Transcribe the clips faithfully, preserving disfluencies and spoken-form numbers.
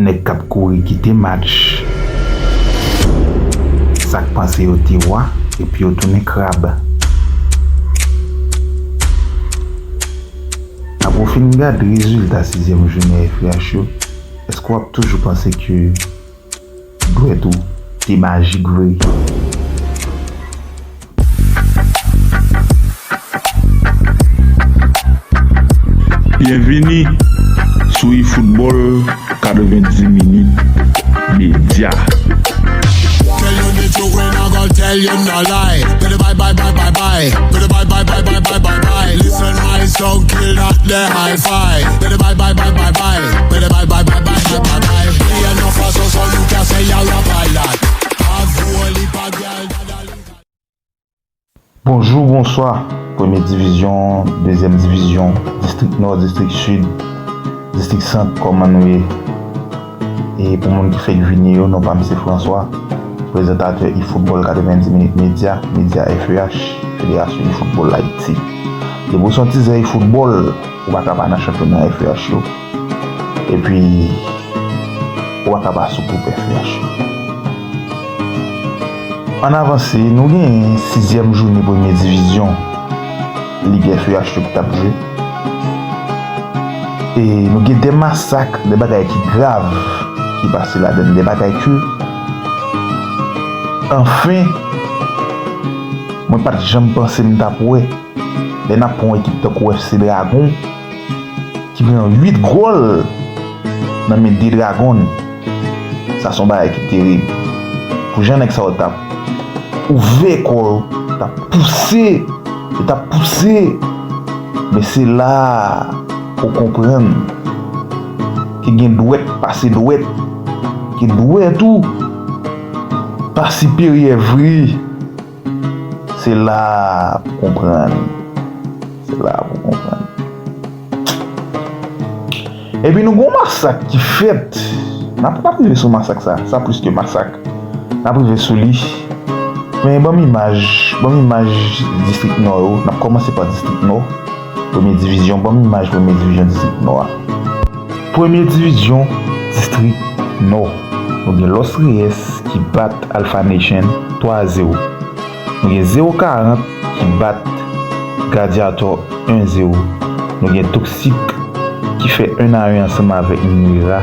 Nèg k ap kouri kite match, sa k panse yo te wa, epi yo tounen krab. Apre w fin gad rezilta sizyèm jounen F E H yo, èske w ap toujou panse ke dwèt ou te majik vre? Byenvini sou eFootball katrevendis minit Media. Tell you the truth, we not gonna tell you no lie. Better bye, bye, bye, bye, bye. Better bye, bye, bye, bye, bye, bye, bye. Listen my song, kill that the hi-fi. Better bye, bye, bye, bye, bye. Better bye, bye, bye, bye, bye, bye, bye. Wi, an nan fason sa nou ka fè y a rap a la. Avou li pa gèl dadali. Bonjou, bonswa. Premye divizyon, dezyèm divizyon, distrik nò, distrik sid, distrik sant, kòman nou ye? E pou moun ki fèk vini yo, non pa m se François, prezantatè eFootball katrevendis minit Media, Media F E H, Federasyon eFootball Ayiti. Depi w se yon tizè eFootball, ou pa ka pa nan chanpyona F E H yo. Epi, ou pa ka pa sou gwoup F E H yo. Ann avanse, nou gen sizyèm jounen premye divizyon Lig F E H yo ki t ap jwe. E nou gen de masak, de bagay ki grav ki pase ladann, de bagay ke, anfen, mwen pa t janm panse m t ap wè. Lè n ap pran yon ekip tankou F C Dragon, ki pran uit gòl nan men de Dragon, sa se yon bagay ki terib. Pou jan nèg sa yo t ap ouvè kò yo, t ap pouse, yo t ap pouse. Men se la a ou konprann ke gen dwèt pase dwèt, ke dwèt ou pa siperyè vre. Se la a pou konprann. Se la a pou konprann. Epi nou gon masak ki fèt. N ap, n ap rive sou masak sa. Sa plis ke masak. N ap rive sou li. Men ban m imaj, ban m imaj distrik nò yo. N ap kòmanse pa distrik nò. Premye divizyon, ban m imaj premye divizyon distrik nò a. Premye divizyon distrik nò. Nou gen Los Reyes ki bat Alpha Nation twa a zewo. Nou gen zewo karant ki bat Gladiator en zewo. Nou gen Toxic ki fè en a en ansanm avèk Nuera.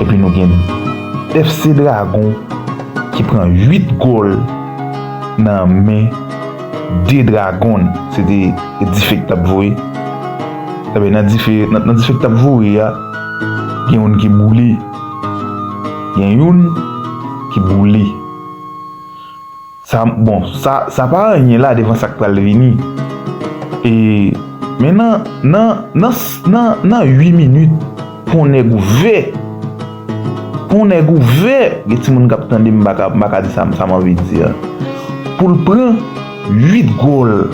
Epi nou gen F C Dragon ki pran uit gòl nan men de Dragon. Se te dife k t ap voye. Ebyen, nan dife, nan, nan dife k t ap voye a, gen youn ki boule. Gen youn ki boule. Sa, bon, sa, sa pa anyen la devan sa k pral vini. E, men nan, nan, nan, nan, nan uit minit, pou yon nèg ouvè, pou yon nèg ouvè, gen timoun k ap tande m, m pa ka, m pa ka di sa, sa m anvi di a. Pou l pran uit gòl,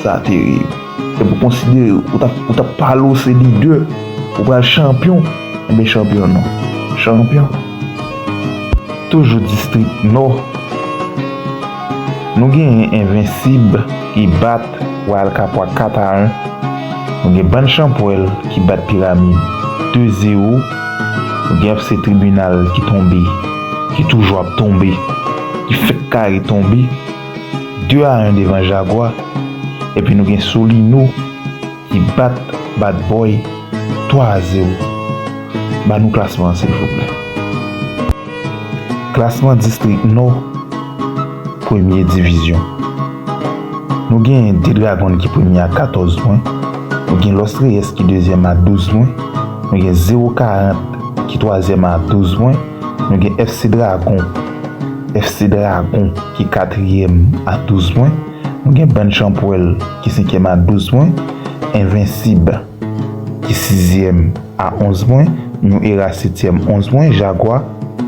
sa terib. Epi w konsidere ou t ap, ou t ap pale w se lidè, ou pral chanpyon, enben chanpyon non. Chanpyon. Toujou distrik nò. Nou genyen Envensib ki bat Royal Capois kat a en. Nou gen Bann Chanpwèl ki bat Piramid de zewo. Nou gen F C Tribinal ki tonbe, ki toujou ap tonbe, ki fèk kare tonbe, de a en devan Jagwa. Epi nou gen Solino ki bat Bad Boy twa a zewo. Ban nou klasman an, silvouplè. Klasman distrik nò, premye divizyon. Nou gen de Dragon ki premye a katòz pwen. Nou gen Los Reyes ki dezyèm a douz pwen. Nou gen zewo karant ki twazyèm a douz pwen. Nou gen F C Dragon. F C Dragon ki katriyèm a douz pwen. Nou gen Bann Chanpwèl ki senkyèm a douz pwen. Envensib ki sizyèm a onz pwen, New Era setyèm onz pwen, Jagwa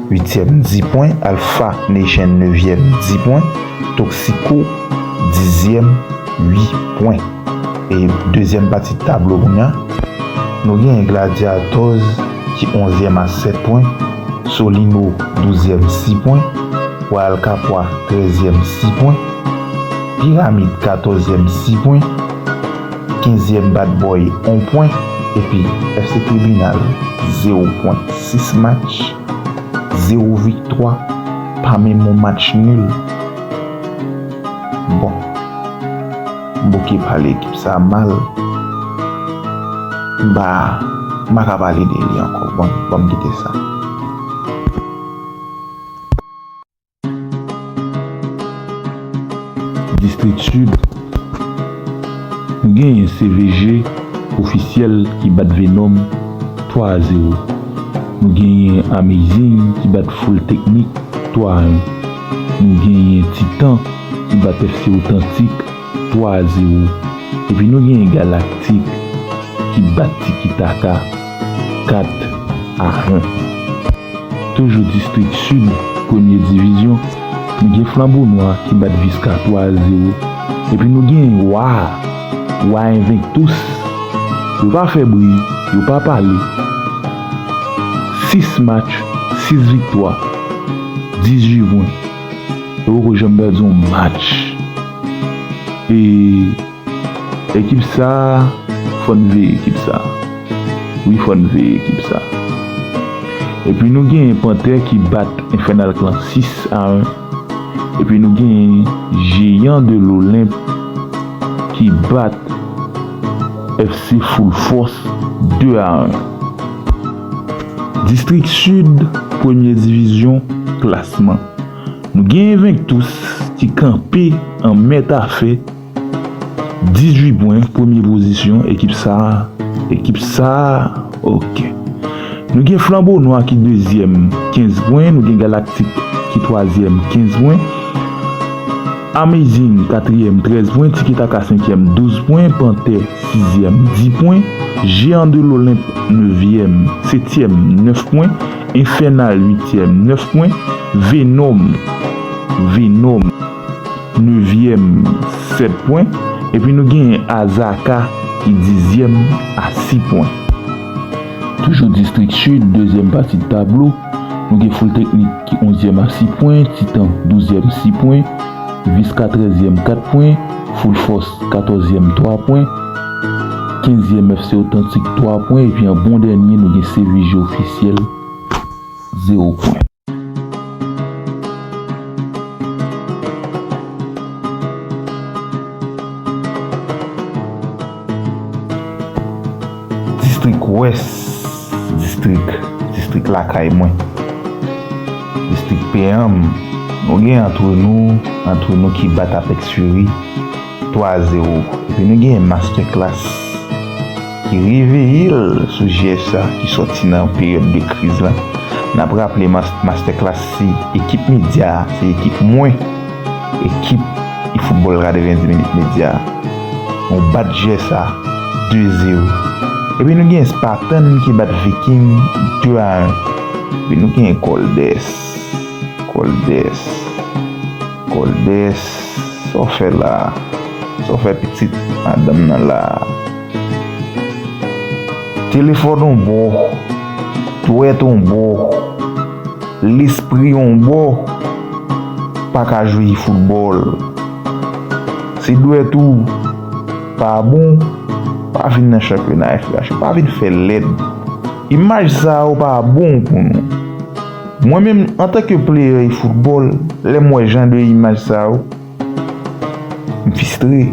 uityèm dis pwen, Alpha Nation nevyèm dis pwen, Toxico dizyèm uit pwen. E dezyèm pati tablo kounye a, nou genyen Gladiators ki onzyèm a sèt pwen, Solino douzyèm sis pwen, Royal Capois trèzyèm sis pwen, Piramid katòzyèm sis pwen, kenzyèm Bad Boy on pwen, Epi F C Tribinal, zewo pwen, sis match, zewo viktwa, pa menm yon match nil. Bon, m bouke pale ekip sa a mal. M pa, m pa ka pale de li ankò. Bon, bon, m kite sa. Distrik Sid, nou genyen C V G ofisyèl ki bat Venom twa a zewo. Nou genyen Amazing ki bat Full Technique twa a en. Nou genyen Titan ki bat F C Authentic twa a zewo. Epi nou genyen Galactic ki bat Tiki Taka kat a en. Toujou Distrik Sid, premye divizyon, nou gen Flanbo Nwa ki bat Visca twa a zewo. Epi nou gen Wa, Wa Invictus. Yo pa fè bri, yo pa pale. Sis match, sis viktwa, dizuit pwen. Yo poko janm pèdi yon match. E Ekip sa, fò n veye ekip sa. Wi, fò n veye ekip sa. Epi nou genyen Pantè ki bat Infernal Clan sis a en. Epi nou genyen Jeyan de Lolenp ki bat F C Full Force de a en. Distrik Sid, premye divizyon, klasman. Nou gen Invictus ki kanpe an mèt afè, dizuit pwen, premye pozisyon, ekip sa, ekip sa, ok. Nou gen Flanbo Nwa ki dezyèm, kenz pwen, nou gen Galactic ki twazyèm, kenz pwen. Amazing, katriyèm, trèz pwen, Tiki Taka, senkyèm, douz pwen, Pantè, sizyèm, dis pwen, Jeyan de Lolenp, nevyèm, setyèm, nèf pwen, Infernal, uityèm, nèf pwen, Venom, Venom, nevyèm, sèt pwen, epi nou genyen Azaka ki dizyèm a sis pwen. Toujou Distrik Sid, dezyèm pati tablo, nou gen Full Technique ki onzyèm a sis pwen, Titan, douzyèm, sis pwen, Visca, trèzyèm, kat pwen, Full Force, katòzyèm, twa pwen, kenzyèm, F C Authentic, twa pwen, epi an bon dènye, nou gen C V G ofisyèl, zewo pwen. Distrik Wès, distrik, distrik lakay mwen. Distrik P M, nou gen Antre Nou, Antre Nou ki bat Apex Fury twa a zewo. Epi nou gen Masterclass ki reveye l sou J S A ki sòti nan peryòd de kriz la. N ap raple mas-, Masterclass se ekip medya, se ekip mwen, ekip eFootball katrevenndis minit medya. Nou bat J S A de zewo. Epi nou gen Spartan ki bat Viking de a en. Epi nou gen Koldes. Koldes. Koldes. Sa w fè la? Sa w fè pitit madanm nan la? Telefòn yon bò, dwèt yon bò, lespri yon bò, pa ka jwe foutbòl. Si dwèt ou pa bon, pa vin nan chanpyona F H, pa vin fè lèd. Imaj sa yo pa bon pou nou. Mwen menm, antanke player eFootball, lè m wè jan de imaj sa yo, m fistre.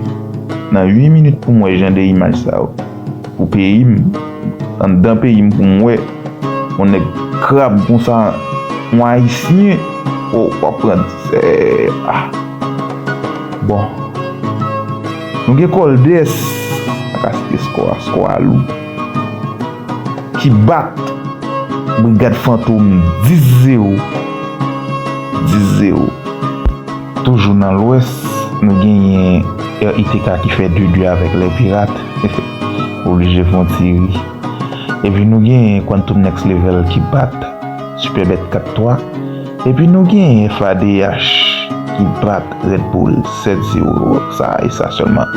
Nan uit minit pou m wè jan de imaj sa yo. Pou peyi m, anndan peyi m pou m wè yon nèg krab konsa, yon Ayisyen, o, w ap pran dizè. Ah. Bon. Nou gen Koldes, pa ka site skò a, skò a lou. Ki bat Brigad Fantom dis zewo. Dis zewo. Toujou nan Lwès, nou genyen R I T K ki fè de de avèk Les Pirates. Oblije fè yon ti ri. Epi nou genyen Quantum Next Level ki bat Superbet kat twa. Epi nou genyen F A D H ki bat Red Bull sèt zewo. Sa, e sa sèlman.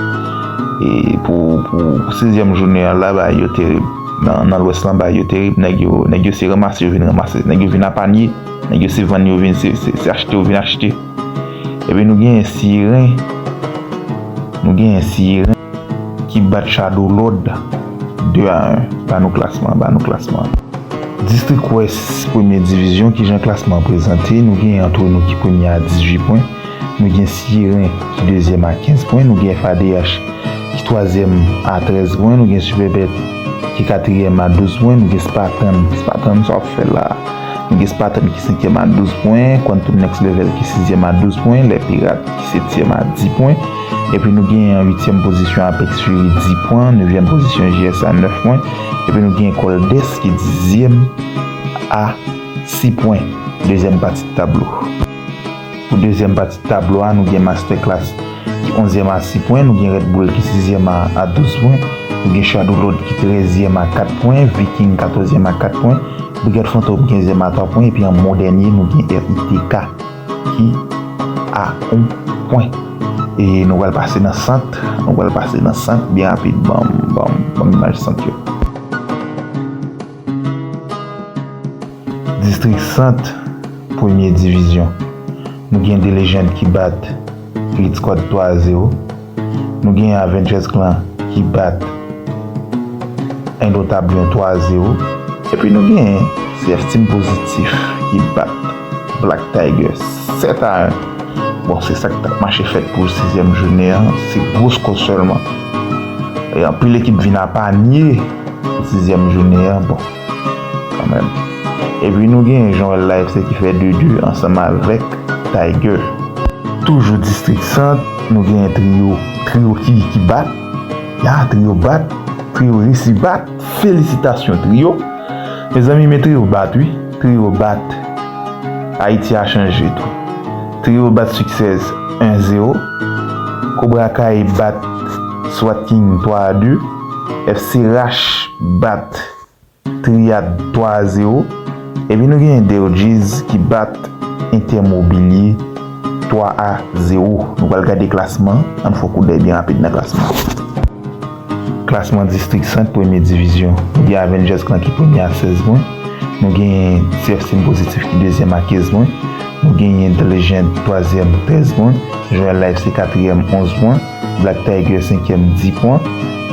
E pou, pou, pou sizyèm jounen an la, bagay yo terib. Nan, nan Lwès lan, bagay yo terib. Nèg yo, nèg yo se ranmase, yo vin ranmase. Nèg yo vin a panye. Nèg yo se vann yo vin, se, se, se achte yo vin achte. Epi nou genyen Siren. Nou genyen Siren ki bat Shadow Lord De a en, ba nou klasman, ba nou klasman. Distrik Wès, premye divizyon, kijan klasman an prezante? Nou gen Antonou ki premye a dizuit pwen. Nou gen Siren ki dezyèm a kenz pwen. Nou gen F A D H ki twazyèm a trèz pwen. Nou gen Sipèbèt ki katriyèm a douz pwen. Nou gen Spartan. Spartan, sa w ap fè la? Nou gen Spartan ki senkyèm a douz pwen, Quantum Next Level ki sizyèm a douz pwen, Les Pirates ki setyèm a dis pwen. Epi nou gen an uityèm pozisyon Apex Fury dis pwen, nevyèm pozisyon J S A nèf pwen. Epi nou gen Coldes ki dizyèm a sis pwen. Dezyèm pati tablo. Pou dezyèm pati tablo a, nou gen Masterclass ki onzyèm a sis pwen, nou gen Red Bull ki sizyèm a, a douz pwen, nou gen Shadow Lord ki trèzyèm a kat pwen, Viking katòzyèm a kat pwen, Brigad Fantom kenzyèm a twa pwen, epi an bon dènye, nou gen R I T K ki a yon pwen. E nou pral pase nan sant, nou pral pase nan sant byen rapid, ban m, ban m, ban m imaj sant yo. Distrik Sant, premye divizyon. Nou gen The Legend ki bat Elite Squad twa a zewo. Nou gen Avengers Clan ki bat Indotablion twa a zewo. Epi nou gen C F Team Pozitif ki bat Black Tiger sèt a en. Bon, se sa k t ap mache fèt pou sizyèm jounen an. Se gwo skò sèlman. E anpil ekip vin apanye pou sizyèm jounen an. Bon, kanmenm. Epi nou gen Jan Wèl la F C ki fè de de ansanm avèk Tiger. Toujou Distrik Sant, nou gen Trio, Trio ki, ki bat. Ya, Trio bat, Trio resi bat. Felisitasyon, Trio. Mezanmi, men Trio bat, wi. Trio bat. Ayiti a chanje tou. Trio bat Success en zewo. Cobra Kai bat Swat King twa a de. F C Rash bat Triad twa a zewo. Epi nou gen The O Gs ki bat Intermobilier twa a zewo. Nou pral gade klasman. Ann fè yon koudèy byen rapid nan klasman. Klasman Distrik Sant, premye divizyon. Nou gen Avengers Clan ki premye a sèz pwen. Nou gen C F Team Pozitif ki dezyèm a kenz pwen. Nou genyen The Legend, twazyèm, trèz pwen. Joel Life se katriyèm, onz pwen. Black Tiger, senkyèm, dis pwen.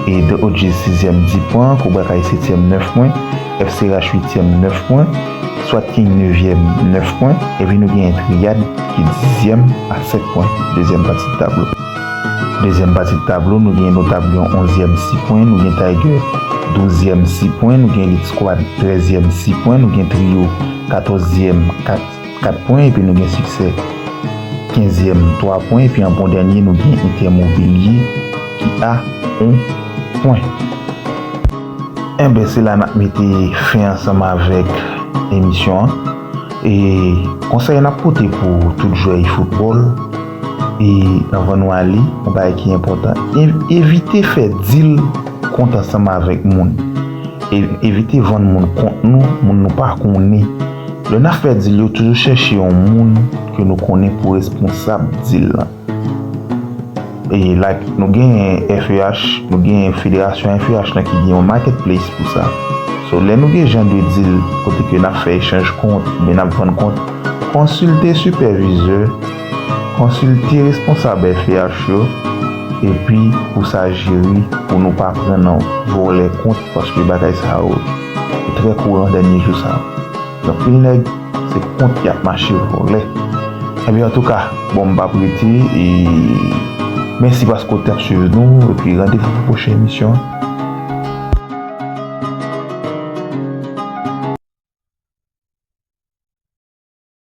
E The O G, sizyèm, dis pwen. Cobra Kai, setyèm, nèf pwen. F C Rash, uityèm, nèf pwen. Swat King, nevyèm, nèf pwen. Epi nou genyen Triad, ki dizyèm, a sèt pwen. Dezyèm pati tablo. Dezyèm pati tablo, nou gen Notablion onzyèm sis pwen, nou gen Tiger douzyèm sis pwen, nou gen Elite Squad trèzyèm sis pwen, nou gen Trio katòzyèm kat, kat pwen, epi nou gen Siksè kenzyèm twa pwen, epi an bon dènye, nou gen Intermobilier ki a yon pwen. Enben, se la n ap mete fen ansanm avèk emisyon an. E konsèy n ap pote pou tout jwè eFootball, e anvan nou ale, yon bagay ki enpòtan, ev-, evite fè deal kont ansanm avèk moun. E, evite vann moun kont nou, moun nou pa konnen. Lè n ap fè deal yo, toujou chèche yon moun ke nou konnen pou responsab deal lan. E, like, nou gen F E H, nou gen Federasyon F E H lan ki gen yon marketplace pou sa. So, lè nou gen jan de deal kote ke n ap fè echanj kont, oubyen n ap vann kont, konsilte sipèvizè, konsilte responsab F E H yo, epi pou sa jere, pou nou pa pran nan vòlè kont, paske bagay sa yo, yo trè kouran dènye jou sa yo. Gen anpil nèg, se kont y ap mache vòlè. Ebyen, antouka, bon, m p ap rete, e mèsi paske w t ap swiv nou, epi randevou pou pwochen emisyon an.